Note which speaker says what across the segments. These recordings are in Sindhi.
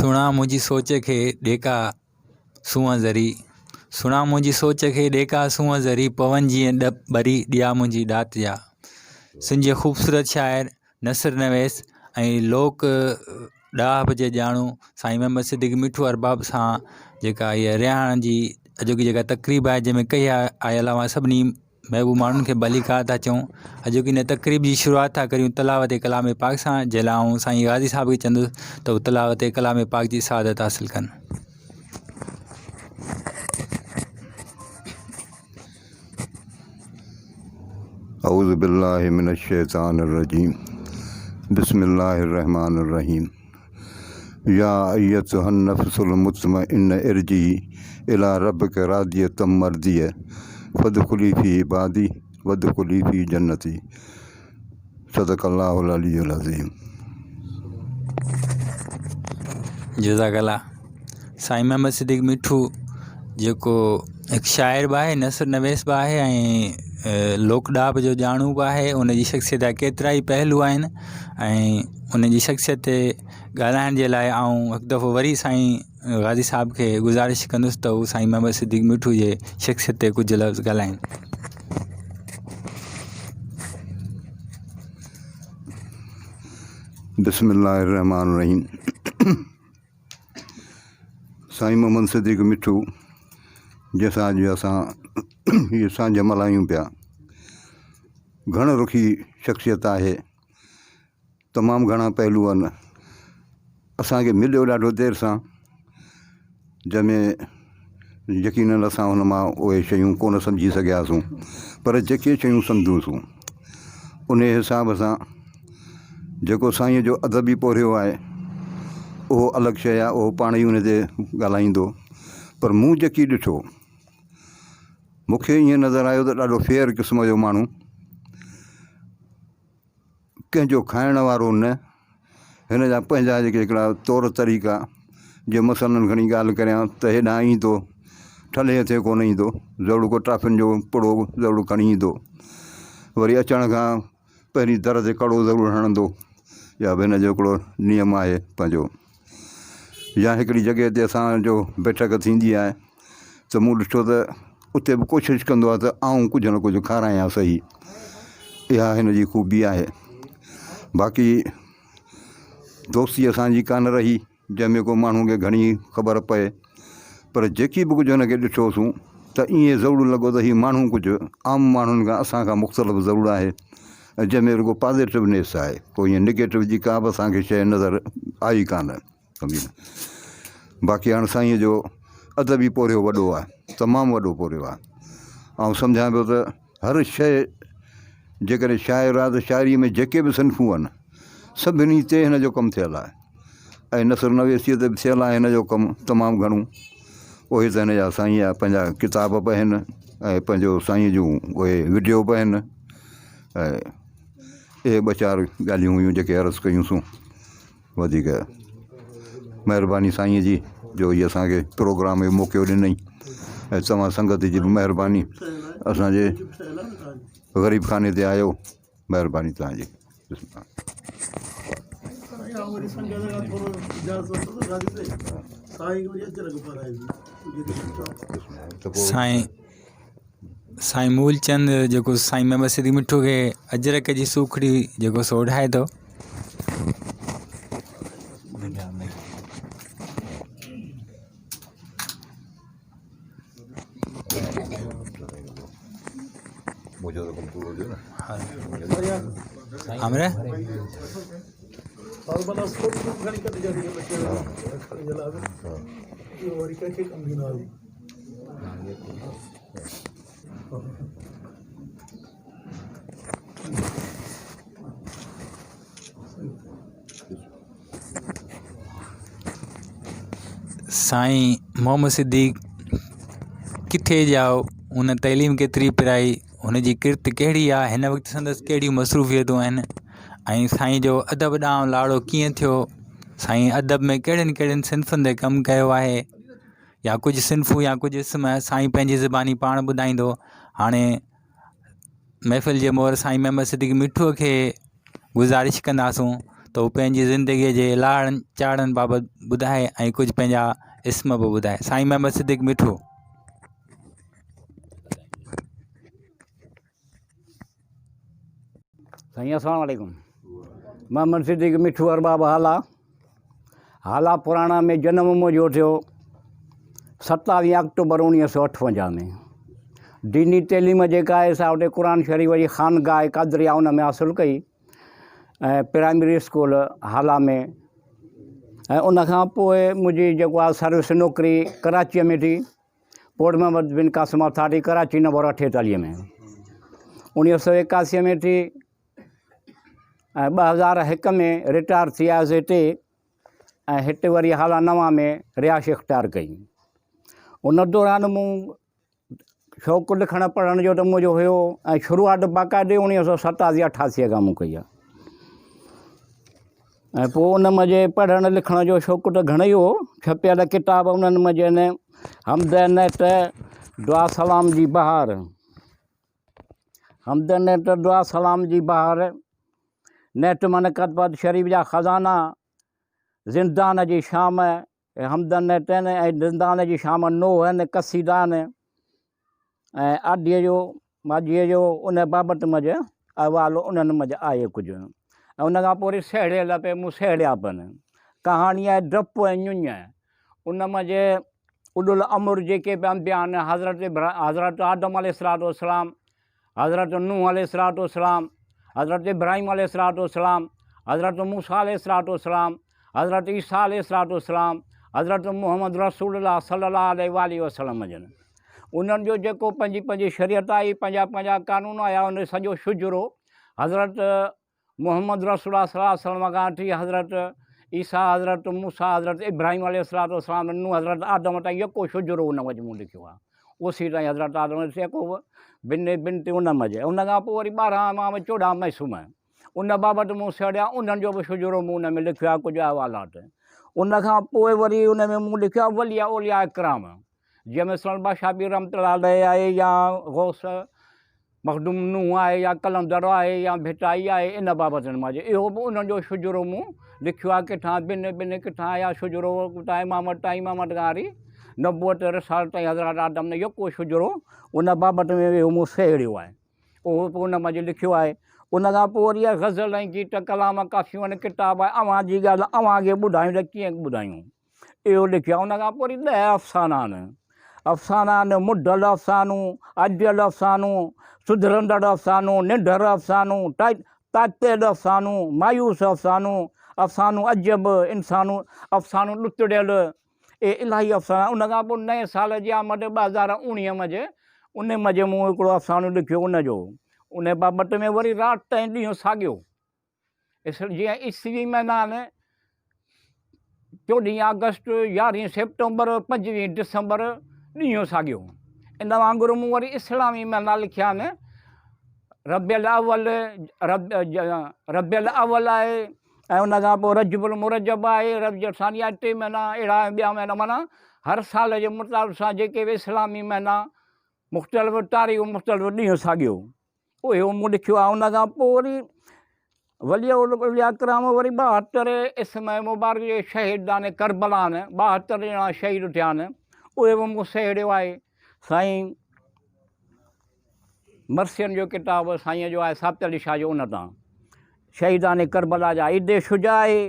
Speaker 1: سهڻا منهنجي سوچ کي ڏيکا سونهن ذري سهڻا منهنجي سوچ کي ڏيکا سونهن ذري پون جيئن ڏ ٻري ڏيا منهنجي ڏات جا سنڌ جي خوبصورت شاعر نثر نويس ۽ لوڪ ڏاهپ جي ڄاڻو سائين محمد صديق مٺو ارباب سان جيڪا هيء رهاڻ جي اڄوڪي جيڪا تقريب آهي جنهن ۾ ڪهي آيل اوهان سڀني محبوب ماڻهن کي ڀليڪار ٿا چئون. اڄوڪي هن تقريب جي شروعات ٿا ڪريون تلاوت ڪلام پاڪ سان جنهن لاء آئون سائين غازي صاحب کي چوندس ته هو تلاوت ڪلام پاڪ جي سعادت حاصل ڪن.
Speaker 2: اعوذ بالله من الشيطان الرجيم بسم الله الرحمن الرحيم يا ايتها النفس المطمئنه ارجعي الي ربك راضية مرضية فادخلي في عبادي وادخلي في جنتي صدق الله العلي العظيم.
Speaker 1: جزاڪ الله سائين محمد صديق مٺو جيڪو هڪ شاعر به آهي نثر نويس به آهي ۽ لوڪ ڏاهپ جو ڄاڻو به آهي ان جي شخصيت جا ڪيترا ئي پهلو آهن ۽ ان جي شخصيت تي ڳالهائڻ جي لاء آئون هڪ دفعو وري سائين غازي صاحب کي گذارش ڪندس ته هو سائين محمد صديق مٺو جي شخصيت تي ڪجهه لفظ ڳالهائين.
Speaker 2: بسم الله الرحمن الرحيم سائين محمد صديق مٺو جنهن سان اڄ اسان هيء سانجهه ملهايون پيا گهڻ رخي شخصيت آهي تمام گهڻا پهلو آهن اسان کي مليو ڏاڍو دير سان جنهن ۾ يقينن اسان هن مان اهي شيون ڪونه سمجهي سگهياسون پر جيڪي شيون سمجهيونسون ان حساب سان جيڪو سائينء جو ادبي پورهيو آهي اهو الڳ شيء آهي اهو پاڻ ئي ان تي ڳالهائيندو پر مون جيڪي ڏٺو مون کي ائين نظر آيو ته ڏاڍو فيئر قسم جو ماڻهو ڪنهن جو کائڻ وارو نه، هن جا پنهنجا جيڪي هڪڙا طور طريقا، جي مثلاً کڻي ڳالهه ڪريان ته هيڏانهن ايندو، ٺلهي هٿين ڪونه ايندو، ضرور ڪو ٽافين جو پڙو ضرور کڻي ايندو، وري اچڻ کان پهرين در تي ڪڙو ضرور هڻندو، اها به هن جو هڪڙو نيم آهي پنهنجو. يا هڪڙي جڳهه تي اسان جو بيٺڪ ٿيندي آهي ته مون ڏٺو ته اتي به ڪوشش ڪندو آهي ته آئون ڪجهه نه ڪجهه کارايان صحيح اها هن جي خوبي آهي باقي دوستي اسانجي ڪانه رهي جنهن ۾ ڪو ماڻهو کي گهڻي خبر پئي پر جيڪي به ڪجهه هن کي ڏٺوسون ته ائين ضرور لڳو ته هي ماڻهو ڪجهه عام ماڻهن کان اسان کان مختلف ضرور آهي ۽ جنهن ۾ رڳو پازيٽونيس آهي ڪو ائين نگيٽو جي ڪا به اسان کي شيء نظر آئي ڪانه سمجهي نه باقي هاڻ سائينء جو ادبي پورهيو وڏو آهي تمام وڏو پورهيو آهي آئون سمجهان پيو ته هر شيء جيڪڏهن شاعر آهي ته شاعريء ۾ جيڪي به صنفون آهن سڀني تي هن جو ڪم ٿيل آهي ۽ نثر نويسيء تي به ٿيل آهي هن جو ڪم تمام گهڻو اهي ته هن جا سائينء جا پنهنجا ڪتاب به آهن ۽ پنهنجو سائينء جون اهي وڊيو به آهن ۽ اهي ٻه چار ڳالهيون هيون جيڪي عرض ڪيونسون وڌيڪ مهرباني سائينء جي جو هي اسان کي پروگرام جو موقعو ڏنئي ۽ توهان سنگت جي به مهرباني اسان جي غريب خاني تي آيو مهرباني توهان جي
Speaker 1: سائين سائين مولچند جيڪو سائين محمد صديق مٺو کي اجرڪ جي سوکڙي جيڪو سو اوڍائي ٿو. سائين محمد صديق ڪٿي ڄائو هن تعليم ڪيتري پرائي هن جي ڪرت ڪهڙي آهي هن وقت سندس ڪهڙيون مصروفيتون آهن ۽ سائين جو ادب ڏانهن لاڙو ڪيئن ٿيو سائين ادب ۾ ڪهڙين ڪهڙين صنفن تي ڪم ڪيو آهي يا ڪجهه صنفون يا ڪجهه اسم سائين پنهنجي زباني پاڻ ٻڌائيندو هاڻي محفل جي مور سائين محمد صديق مٺو کي گذارش ڪنداسون ته هو پنهنجي زندگيء جي لاڙن چاڙهن بابت ٻڌائي ۽ ڪجهه پنهنجا اسم به ٻڌائي. سائين محمد صديق مٺو.
Speaker 3: سائين السلام عليڪم محمد صديق مٺو ارباب هالا هالا پراڻا ۾ جنم منهنجو ٿيو ستاويهه آڪٽوبر اڻويهه سو اٺونجاهه ۾ ديني تعليم جيڪا آهي سا اتي قرآن شريف جي خانگاهه قادريه ان ۾ حاصل ڪئي ۽ پرائمري اسڪول هالا ۾ ۽ ان کان پوء منهنجي جيڪو آهي سروس نوڪري ڪراچيء ۾ ٿي port Muhammad bin Qasim authority Karachi number اٺيتاليهه ۾ اڻويهه سو ايڪاسي ۾ ٿي ۽ 2001 ۾ رٽائر ٿي آيس هتي ۽ هتي وري هالا نوان ۾ رهائش اختيار ڪئي ان دوران مون شوق لکڻ پڙهڻ جو ته منهنجو هيو ۽ شروعات باقاعدي اڻويهه سو ستاسي اٺاسي کان مون ڪئي آهي ۽ پوء ان منجهه پڙهڻ لکڻ جو شوق ته گهڻو ئي هو ڇپيل ڪتاب انهن منجهه آهن حمد نعت دعا سلام جي بهار حمد نعت دعا سلام جي بهار نعت منقبت شريف جا خزانا زندان جي شام حمد نعت ۽ زندان جي شام نوح قصيدا ۽ آڌيء جو ماضيء جو ان بابت منجهه احوال انهن منجهه آهي ڪجهه ۽ ان کان پوء وري سهيڙيل پئي مون سهيڙيا پڻ ڪهاڻي آهي ڊپ ۽ ڃڃ ان منجهه اولو الامر جيڪي به انبيا آهن حضرت حضرت آدم عليه الصلوة والسلام حضرت نوح عليه الصلوة والسلام حضرت ابراهيم عليه الصلوة والسلام حضرت موسيٰ عليه الصلوة والسلام حضرت عيسيٰ عليه الصلوة والسلام حضرت محمد رسول الله صلي الله عليه واٰله وسلم جن انهن جو جيڪو پنهنجي پنهنجي شريعت آئي، پنهنجا پنهنجا قانون آيا، ان سڄو شجرو حضرت محمد رسول الله صلي الله عليه وسلم کان وٺي حضرت عيسيٰ، حضرت موسيٰ، حضرت ابراهيم عليه الصلوة والسلام، نوح، حضرت آدم تائين يڪو شجرو ان منجهه مون لکيو آهي. اوسي تائين حضرت آدم يڪو بن بن تي ان منجهه. ان کان پوء وري ٻارهن امام چوڏهن معصوم ان بابت مون سهيڙيا، انهن جو به شجرو مون ان ۾ لکيو آهي ڪجهه احوالات. ان کان پوء وري ان ۾ مون لکيو آهي ولي اولياء ڪرام. جنهن ۾ سلطان بادشاهه پير رحمت الله عليه آهي يا غوث مخدوم نوح آهي يا قلندر آهي يا ڀٽائي آهي ان بابت مان اهو به انهن جو شجرو مون لکيو آهي ڪٿان بن بن ڪٿان آيا شجرو ڪٿان امامت تائين امامت کان هاري نبوت رسالت تائين حضرت آدم نه يڪو شجرو ان بابت ۾ اهو مون سهيڙيو آهي اهو به ان منجهه لکيو آهي ان کان پوء وري آهي غزل ۽ گيت ڪلام ڪافيون ڪتاب آهي اوهان جي ڳالهه اوهان کي ٻڌايون ته ڪيئن ٻڌايون اهو لکيو آهي. ان کان پوء وري ڏهه افسانا آهن. افسانا آهن، مڍل افسانو، اجل افسانو، سڌرندڙ افسانو، ننڍر افسانو، تاتيل افسانو، مايوس افسانو، افسانو عجب، انسانو، افسانو ڏتڙيل، اهي الاهي افسانا. ان کان پوء نئين سال جي آمد 2019 منجهه ان منجهه مون هڪڙو افسانو لکيو ان جو ان بابت ۾ وري رات ۽ ڏينهن ساڳيو. جيئن عيسوي مهينا آهن، چوڏهين آگسٽ، يارهين سيپٽمبر، پنجويهين ڊسمبر، ڏينهن ساڳيو. ان وانگر مون وري اسلامي مهينا لکيا آهن، ربيع الاول، ربيع الاول آهي ۽ ان کان پوء رجب المرجب آهي، ربيع الثاني آهي، ٽي مهينا اهڙا ۽ ٻيا مهينا معنيٰ هر سال جي مطابق سان جيڪي به اسلامي مهينا مختلف تاريخون مختلف ڏينهن ساڳيو. اهو مون لکيو آهي. ان کان پوء وري ولي اولياء ڪرام وري 72 اسم مبارڪ جي شهيدان ڪربلا آهن، 72 ڄڻا شهيد ٿيا آهن، اهي به مون سهيڙيو آهي. سائين مرثين جو ڪتاب سائينء جو آهي ثابت علي شاهه جو ان تان شهيدان ڪربلا جا عيد شجاع آهي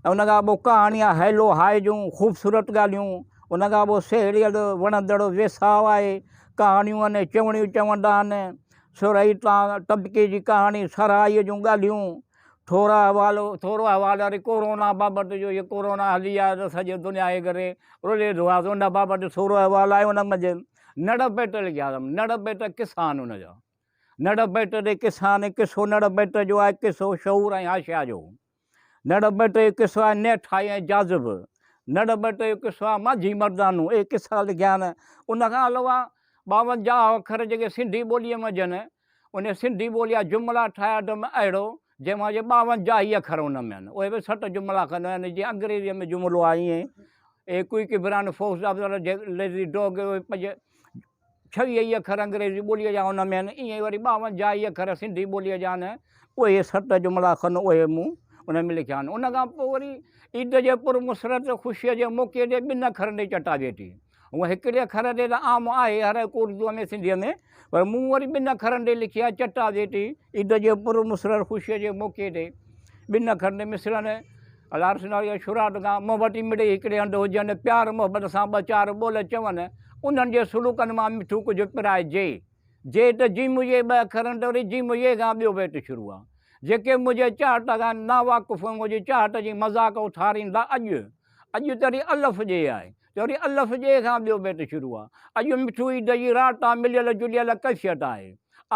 Speaker 3: ۽ ان کان پوء ڪهاڻي آهي هيلو هاء جون خوبصورت ڳالهيون ان کان پوء سهيڙيل وڻندڙ ويساهه آهي ڪهاڻيون آهن چوڻيون چوندا آهن سرهئي تان طبقي جي ڪهاڻي سرهائيء جون ڳالهيون ٿورا احوال ٿورو احوال وري ڪورونا بابت جو هي ڪورونا هلي آيو ته سڄي دنيا کي ڪري رلي ٿو آهي ان بابت ٿورو احوال آهي ان منجهه نڙ پيٽ لکيا اٿم نڙ پيٽ قصا آهن ان جا نڙ پيٽ تي قصا آهن قصو نڙ پيٽ جو آهي قصو شعور ۽ حاشيا جو نڙ پيٽ جو قصو آهي نيٺائي ۽ جاذب نڙ پيٽ جو قصو آهي مانجهي مردانو اهي قصا لکيا آهن ان کان علاوه 52 اکر جيڪي سنڌي ٻوليء منجهه آهن ان سنڌي ٻوليء جا جملا ٺاهيا اٿم اهڙو جنهن مان جي 52 ئي اکر ان ۾ آهن اهي به 60 جملا کن آهن جيئن انگريزيء ۾ جملو آهي ائين a quick brown fox observed lazy dog اهي پنج ڇويهه ئي اکر انگريزي ٻوليء جا ان ۾ آهن، ائين ئي وري 52 ئي اکر سنڌي ٻوليء جا آهن، اهي 60 جملا کن اهي مون ان ۾ لکيا آهن. ان کان پوء وري عيد جي پر مسرت خوشيء جي موقعي تي ٻن اکرن تي چٽا ڀيٽي. هونء هڪڙي اکر تي ته عام آهي هر هڪ اردوء ۾ سنڌيء ۾ پر مون وري ٻن اکرن تي لکي آهي چٽا ڀيٽي عيد جي پر مسرت خوشيء جي موقعي تي ٻن اکرن تي مثلاً الارسنال يا شراد کان محبتي مڙئي هڪڙي هنڌ هجن پيار محبت سان ٻه چار ٻول چون انهن جي سلوڪن مان مٺو ڪجهه پرائجي. جي ته جيم يي ٻه اکر آهن ته وري جيم يي کان ٻيو بيت شروع آهي. جيڪي منهنجي چاهت کان ناواقف ۽ منهنجي چاهت جي مذاق اٿاريندا اڄ اڄ ته وري الف جي آهي ته وري الف جي کان ٻيو بيت شروع آهي. اڄ مٺو عيد جي رات آ مليل جليل ڪيفيت آهي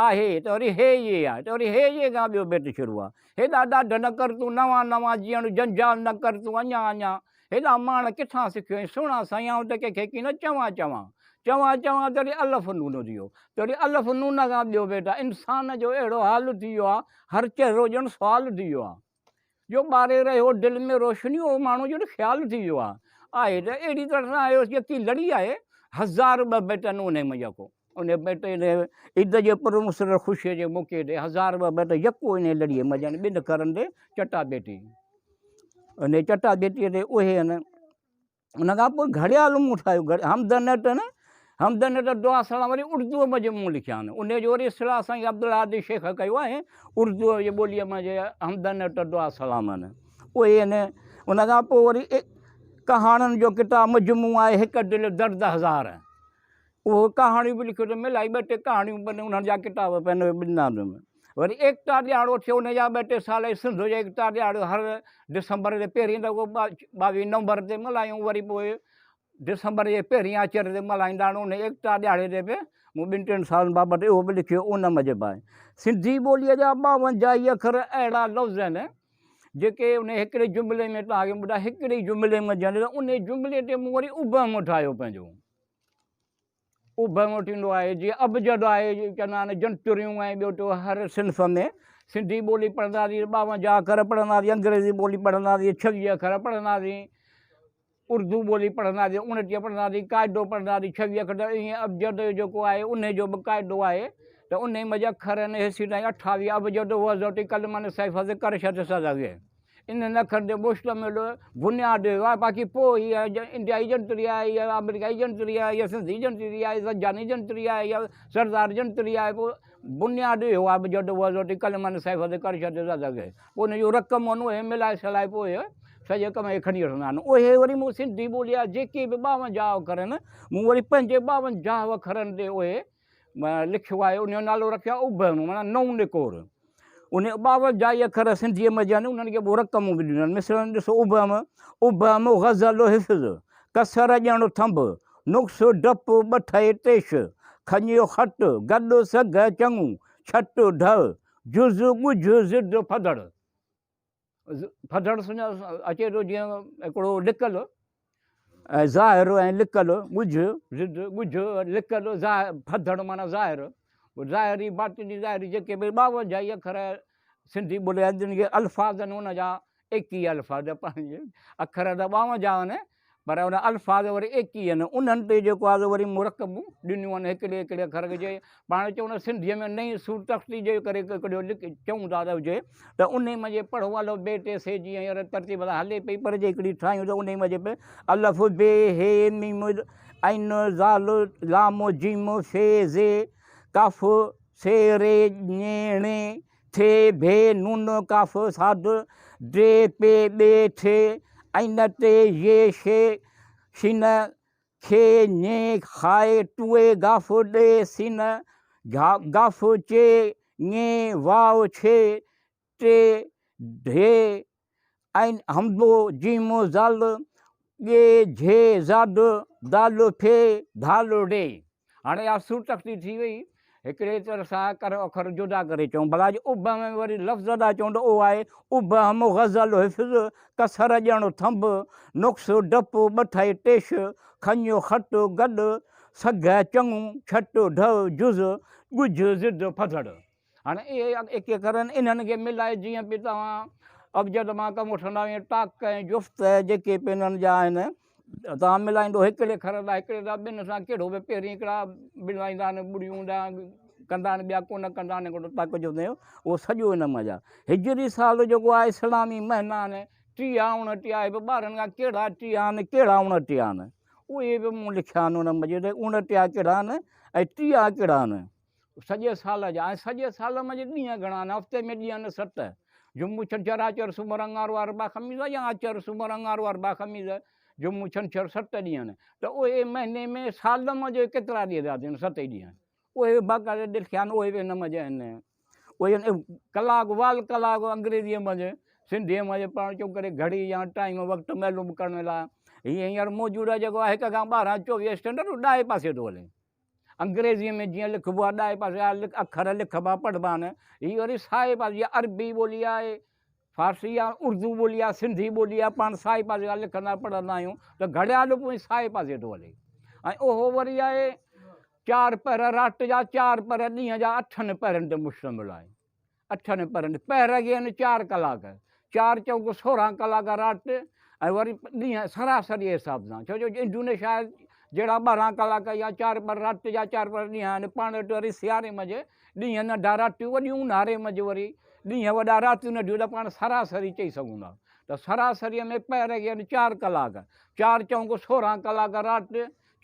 Speaker 3: آهي ته وري هي يي آهي ته وري هي يي کان ٻيو بيت شروع آهي. هيڏا ڏاڍ نه ڪر تون نوان نوان جيئڻ جنجال نه ڪر تون اڃا اڃا هيڏا ماڻ ڪٿان سکيو ۽ سهڻا سائين آئون ته ڪنهن کي ڪين چوان چوان چوان چوان ته وري الف نون ٿي ويو ته وري الف نون کان ٻيو بيٽا انسان جو اهڙو حال ٿي ويو آهي هر چهرو ڄڻ سوال ٿي ويو آهي جو ٻاري رهيو دل ۾ روشني اهو ماڻهو ڄڻ خيال ٿي ويو آهي آهي ته اهڙي طرح سان آهي جيڪي لڙي آهي 1002 بيٽن انهي ۾ يڪو انهي بيٽ انهي عيد جي پر مسرت خوشيء جي موقعي تي 1002 بيٽ يڪو انهي لڙيء منجهن ٻن کرن تي چٽا ڀيٽي انهي چٽا ڀيٽيء تي اهي آهن. ان کان پوء گهڙيال مون ٺاهيو، حمد نٽ نه، حمد نٽ دعا سلام وري اردوء منجهه مون لکيا آهن. انهي جو وري اصلاح سائين عبدالهادي شيخ ڪيو آهي، اردوء جي ٻوليء منجهه حمد نٽ دعا سلام آهن. اهي آهن. ان کان پوء وري ڪهاڻين جو ڪتاب مجموعو آهي هڪ دل درد هزار. اهو ڪهاڻيون به لکيو اٿم، الائي ٻه ٽي ڪهاڻيون به انهن جا ڪتاب پڻ ڏنا اٿم. وري ايڪتا ڏهاڙو ٿيو ان جا ٻه ٽي سال سنڌ جو ايڪتا ڏهاڙو هر ڊسمبر جي پهرين دفعو 22 نومبر تي ملهايون وري پوء ڊسمبر جي پهرين آچر تي ملهائيندا آهن ان ايڪتا ڏهاڙي تي به مون ٻن ٽن سالن بابت اهو به لکيو ان مجب آهي. سنڌي ٻوليء جا 52 ئي اکر اهڙا لفظ آهن جيڪي ان هڪڙي جملي ۾ توهان کي ٻڌايا هڪڙي جملي ۾ جن ان جملي تي مون وري ابهم ٺاهيو پنهنجو. اڀ ٿيندو آهي، جيئن ابجد آهي، چوندا آهن جنتريون ۽ ٻيو ٽيو هر صنف ۾ سنڌي ٻولي پڙهنداسين 52 اکر پڙهنداسين، انگريزي ٻولي پڙهنداسين 26 اکر پڙهنداسين، اردو ٻولي پڙهنداسين 29 پڙهنداسين، قاعدو پڙهنداسين 26 اکر ته ائين ابجد جو جيڪو آهي انهي جو به قاعدو آهي ته انهي منجهه اکر آهن هيسين تائين 28 ابجد وضعتي ڪلمن صيفه ذڪر شد سزا انهن اکرن تي مشتمل بنياد اهو آهي، باقي پوء هيء انڊيائي جنتري آهي، هيء آمريڪائي جنتري آهي، هيء سنڌي جنتري آهي، زنجاني جنتري آهي، هيء سردار جنتري آهي، پوء بنياد اهو آهي جڏ وضعتي ڪلمن صيفه ذڪر شد زد کي پوء ان جون رقمون اهي ملائي سلائي پوء اهي سڄي ڪم کي کڻي وٺندا آهن. اهي وري مون سنڌي ٻوليء جا جيڪي به 52 اکر آهن، مون وري پنهنجي 52 اکرن تي اهي لکيو آهي، ان جو نالو رکيو آهي اڀرڻو معنيٰ نئون نڪور. ان 52 ئي اکر سنڌيء ۾ جن انهن کي پوء رقمون به ڏنل آهن. مثلاً ڏسو ابهم، ابهم، غزل، حفظ، ڪسر ڄڻ ٿنڀ، نقص، ڊپ، ٻٺئي، تيش، کڃيو، خط، گڏ، سگهه، چڱو، ڇٽ، ڍء، جز، ڳجهه، ضد، ڦڌڙ. ڦڌڙ سڃا اچي ٿو جيئن هڪڙو لڪل ۽ ظاهر ۽ لڪل ڳجهه ضد ڳجهه لڪل ظاهر ڦڌڙ معنيٰ ظاهر ظاهري باطني ظاهري جيڪي به 52 ئي اکر سنڌي ٻولي جا جن کي الفاظ آهن ان جا 21 الفاظ پنهنجي اکر ته 52 آهن پر ان الفاظ وري 21 آهن، انهن تي جيڪو آهي سو وري مرڪبون ڏنيون آهن هڪڙي هڪڙي اکر کي جي پاڻ چئون ته سنڌيء ۾ نئين صورتخطي جي ڪري هڪڙو لک چئون ٿا ته هجي ته انهي منجهه پڙهو الف بي ٽي سي جيئن هينئر ترتيب سان هلي پئي پر جي هڪڙي ٺاهيون ته انهي منجهه به الف بي هي ميم عين ذال لام جيم في زي ڪاف سي ري ڃ ڻ ٿ ڀ نون ڪاف صاد ڊ پ ٻ ٺ عين ت ي ش شين خ ڃ خ ٽ گاف ڏ سين گاف چ ڃ واء ڇ ٽ ڍ عين حمزو جيم ذال ڳ جھ ضاد دال ڦ ڌال ڙي. هاڻي اها صورتخطي ٿي وئي. هڪڙي طرح سان اکر اکر جدا ڪري چئون. ڀلا جي ابهم ۾ وري لفظ ادا چئون ته اهو آهي، ابهم، غزل، حفظ، ڪسر، ڄڻ، ٿنڀ، نقص، ڊپ، ٻٺئي، ٽيش، کڃ، خط، گڏ، سگهه، چڱو، ڇٽ، ڍء، جز، ڳجهه، ضد، ڦڌڙ. هاڻي اهي ايڪي اکر آهن، انهن کي ملائي جيئن به توهان ابجد مان ڪم وٺندا آهيو، ٽاڪ ۽ جفت جيڪي به انهن جا آهن، توهان ملائيندو هڪڙي اکر سان هڪڙي سان ٻن سان ڪهڙو به پهرين هڪڙا ملائيندا آهن ٻڙيون ڏانگ ڪندا آهن ٻيا ڪونه ڪندا آهن هڪڙو تڪ جو ٿيو اهو سڄو ان منجهه آهي. هجري سال جيڪو آهي اسلامي مهينا آهن 30 29 آهي به ٻارن کان ڪهڙا 30 آهن ڪهڙا 29 آهن اهي به مون لکيا آهن ان منجهه ته 29 ڪهڙا آهن ۽ 30 ڪهڙا آهن سڄي سال جا ۽ سڄي سال منجهه ڏينهن گهڻا آهن هفتي ۾ ڏينهن آهن ست جمعو ڇنڇر آچر سومر اڱارو اربع خميس يا آچر سومر اڱارو اربع خميس جمعو ڇنڇر ست ڏينهن آهن ته اهي مهيني ۾ سال منجهه ڪيترا ڏينهن ٿا ٿين ست ئي ڏينهن اهي به باقاعده لکيا آهن اهي به هن منجهه آهن اهي ڪلاڪ وال ڪلاڪ انگريزيء منجهه سنڌيء منجهه پاڻ چئون ڪري گهڙي يا ٽائيم وقت معلوم ڪرڻ لاء هي هينئر موجود آهي جيڪو هڪ کان 12 24 اسٽينڊرڊ ڏاهي پاسي ٿو هلي انگريزيء ۾ جيئن لکبو آهي ڏائي پاسي آهي اکر لکبا پڙهبا آهن هي وري سائي پاسي جيئن عربي ٻولي آهي فارسي آهي اردو ٻولي آهي سنڌي ٻولي آهي پاڻ سائي پاسي کان لکندا پڙهندا آهيون ته گهڙيال به سائي پاسي ٿو هلي ۽ اهو وري آهي چار پهر رات جا چار پهر ڏينهن جا اٺن پهرن تي مشتمل آهي اٺن پهرن پهر کي آهن چار ڪلاڪ، چار چوڪ 16 ڪلاڪ رات ۽ وري ڏينهن سراسري حساب سان ڇو جو انڊونيشيا جهڙا 12 ڪلاڪ يا چار پهر رات جا چار پهر ڏينهن آهن پاڻ وٽ وري سياري منجهه ڏينهن ننڍا راتيون وڏيون اونهاري منجهه وري ڏينهن وڏا راتيون ننڍيون ته پاڻ سراسري چئي سگهون ٿا ته سراسري ۾ پهر کي آهن چار ڪلاڪ، چار چوڪ 16 ڪلاڪ رات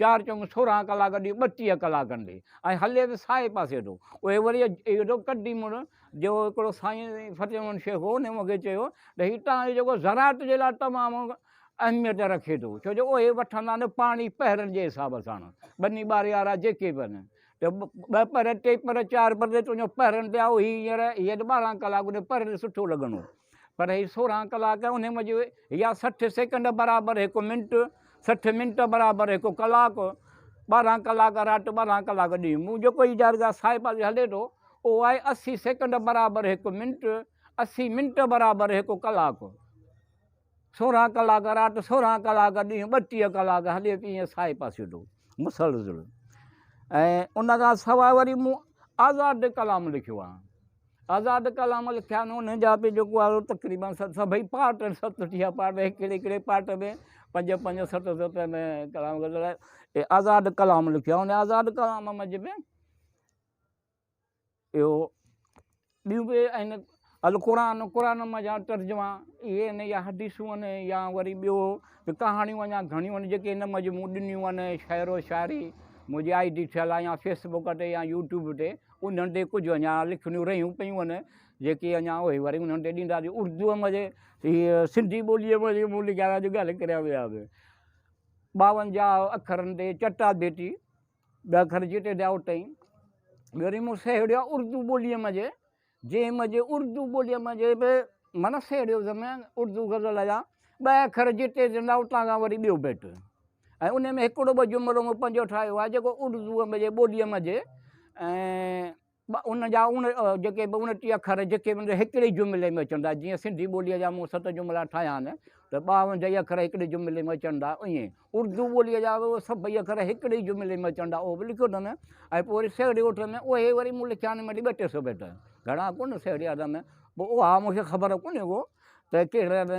Speaker 3: چار چونگ 16 ڪلاڪ ڏينهن 32 ڪلاڪن ڏي ۽ هلي ته سائي پاسي ٿو. اهي وري اهو ٿو ڪڍي مڙ جو هڪڙو سائين فتح محمد شيخ هو ان مون کي چيو ته هي تان جو جيڪو زراعت جي لاء تمام اهميت رکي ٿو ڇو جو اهي وٺندا آهن پاڻي پهرن جي حساب سان ٻني ٻاري وارا جيڪي به آهن ته ٻه پهر ٽي پهر چار پهر تي تنهنجو پهرن تي آهي هي هينئر هيء ته 12 ڪلاڪ ان پهرن تي سٺو لڳندو پر هي 16 ڪلاڪ انهي منجهه يا 60 سيڪنڊ برابر هڪ منٽ، 60 منٽ برابر هڪ ڪلاڪ، 12 ڪلاڪ رات 12 ڪلاڪ ڏينهن. مون جيڪو هي جارگا سائي پاسي هلي ٿو اهو آهي 80 سيڪنڊ برابر هڪ منٽ، 80 منٽ برابر هڪ ڪلاڪ. 16 ڪلاڪ رات 16 ڪلاڪ ڏينهن 32 ڪلاڪ هلي ٿي ائين سائي پاسي ٿو مسلسل. ۽ ان کان سواء وري مون آزاد ڪلام لکيو آهي. آزاد ڪلام لکيا آهن انهن جا به جيڪو آهي تقريبن سڀئي پارٽ آهن 67 پارٽ هڪڙي هڪڙي پارٽ ۾ پنج پنج ست ست ۾ ڪلام غزل آهي آزاد ڪلام لکيو آهي ان آزاد ڪلام منجهه به اهو ٻيون به آهن القرآن قرآن منجهان ترجما اهي آهن يا حديثون آهن يا وري ٻيو ڪهاڻيون اڃا گهڻيون آهن جيڪي هن منجهه مون ڏنيون آهن شعر و شاعري منهنجي I D ٺهيل آهي يا فيس بڪ تي يا يوٽيوب تي انهن تي ڪجهه اڃا لکڻيون رهيون پيون آهن جيڪي اڃا اهي وري انهن تي ڏينداسين اردوء منجهه هيء سنڌي ٻوليء منجهه مون لکيا اڄ ڳالهه ڪريان ويا به 52 اکرن تي چٽا ڀيٽي ٻه اکر جتي ٿيا اتي ئي وري مون سهيڙيو آهي اردو ٻوليء منجهه جنهن منجهه اردو ٻوليء منجهه به معنيٰ سهيڙيو اٿم اردو غزل جا ٻه اکر جتي ٿيندا اتان کان وري ٻيو بيٽ ۽ ان ۾ هڪڙو ٻه جملو مون پنهنجو ٺاهيو آهي جيڪو اردوء ۾ ٻوليء منجهه ۽ ان جا اڻ جيڪي به 29 اکر جيڪي به هڪڙي جملي ۾ اچن ٿا جيئن سنڌي ٻوليء جا مون ست جملا ٺاهيا آهن ته 52 ئي اکر هڪڙي جملي ۾ اچن ٿا ائين اردو ٻوليء جا به سڀئي اکر هڪڙي جملي ۾ اچن ٿا اهو به لکيو اٿم ۽ پوء وري سهيڙي اٺ ۾ اهي وري مون لکيا آهن مڙئي ٻه ٽي سؤ بيٽ گهڻا ڪونه سهيڙيا اٿم پوء اها مون کي خبر ڪونهي ڪو ته ڪهڙن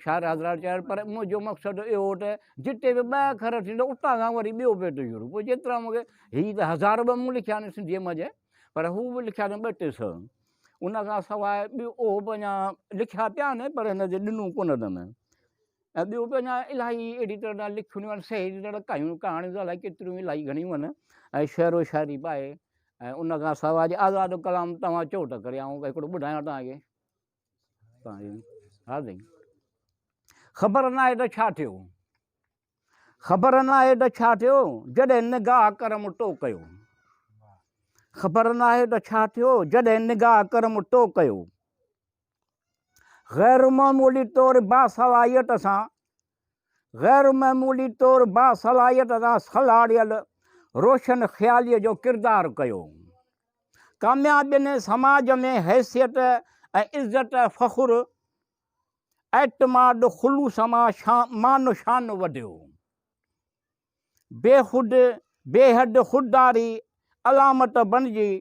Speaker 3: شاعر حضرات چيا پر منهنجو مقصد اهو هو ته جتي به ٻه اکر ٿيندو اتان کان وري ٻيو بيت شروع پوء جيترا مون کي هي ته هزار به مون لکيا آهن سنڌيء منجهه پر هو به لکيا اٿم ٻه ٽي سؤ ان کان سواء ٻيو اهو به اڃا لکيا پيا آهن پر هن تي ڏنو ڪونه اٿم ۽ ٻيو به اڃا الاهي اهڙي طرح سان لکڻيون آهن سهيڙي طرح ڪايون ڪهاڻيون ته الائي ڪيتريون الاهي گهڻيون آهن ۽ شعر و شاعري به آهي ۽ ان کان سواء جي آزاد ڪلام توهان چئو ته ڪري آئون هڪڙو ٻڌايان توهان کي ها سائين خبر ناهي ته ڇا ٿيو خبر ناهي ته ڇا ٿيو جڏهن نگاهه ڪرم ٽو ڪيو خبر ناهي ته ڇا ٿيو جڏهن نگاهه ڪرم ٽو ڪيو غير معمولي طور باصلاحيت سان غير معمولي طور باصلاحيت سان سلهاڙيل روشن خياليء جو ڪردار ڪيو. ڪاميابين سماج ۾ حيثيت ۽ عزت، فخر، اعتماد، خلوص مان مان و شان وڌيو. بيخود بيحد خودداري علامت بڻجي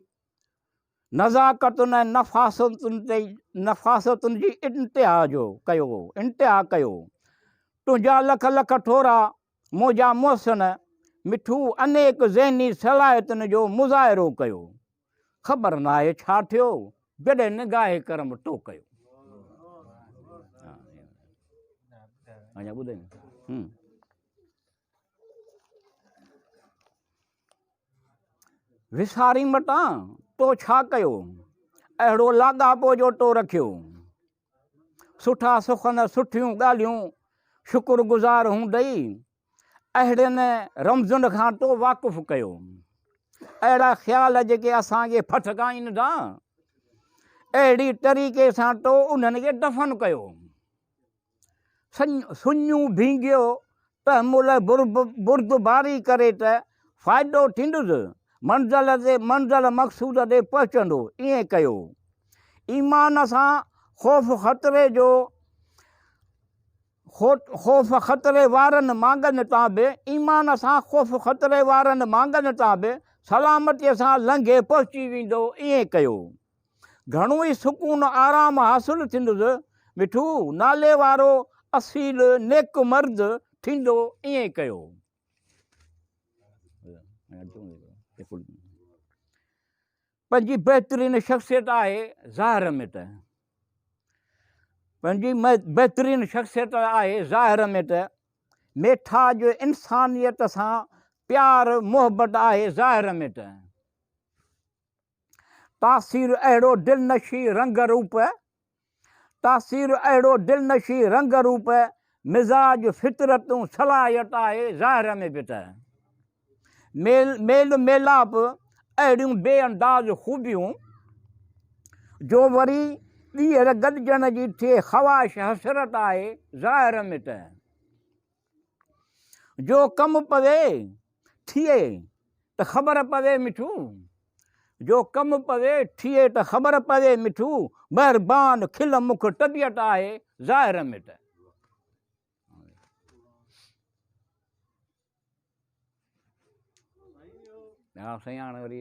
Speaker 3: نزاڪتن ۽ نفاستن تي نفاستن جي انتها جو ڪيو انتها ڪيو. تنهنجا لک لک ٿورا منهنجا محسن مٺو انيڪ ذهني صلاحيتن جو مظاهرو ڪيو. خبر ناهي ڇا ٿيو، جڏهن نگاهه ڪرم تو ڪيو. اڃا ٻڌائين. وساري متان تو ڇا ڪيو، اهڙو لاڳاپو جو تو رکيو. سٺا سخن سٺيون ڳالهيون، شڪر گذار هوندئي، اهڙين رمزن کان تو واقف ڪيو. اهڙا خيال جيڪي اسان کي ڦٿڪائين ٿا، اهڙي طريقي سان تو انهن کي دفن ڪيو. سڃون ڀينگيو تحمل ۽ بردباري ڪري ته فائدو ٿيندس، منزل تي منزل مقصود تي پهچندو، ائين ڪيو. ايمان سان خوف خطري جو خوف خطري وارن ماڳن تان به ايمان سان خوف خطري وارن ماڳن تان به سلامتيء سان لنگهي پهچي ويندو، ائين ڪيو. گهڻو ئي سڪون آرام حاصل ٿيندس، مٺو نالي وارو اصيل نيڪ مرد ٿيندو، ائين ڪيو. پنهنجي بهترين شخصيت آهي ظاهر ۾ ته پنهنجي بهترين شخصيت آهي ظاهر ۾ ته ميٺاج انسانيت سان پيار محبت آهي ظاهر ۾ ته تاثير اهڙو دلنشين رنگ روپ، تاثير اهڙو دلنشين رنگ روپ، مزاج فطرتون صلاحيت آهي ظاهر ۾ به ته ميل ميل ميلاپ اهڙيون بي انداز خوبيون جو وري ٻيهر گڏجڻ جي ٿئي خواهش حسرت آهي ظاهر ۾ ته جو ڪم پوي ٿئي ته خبر پوي مٺو، جو ڪم پوي ٿئي ته خبر پوي مٺو، مهربان کل مک طبيعت آهي ظاهر ۾ ته. ها سائين هاڻي وري.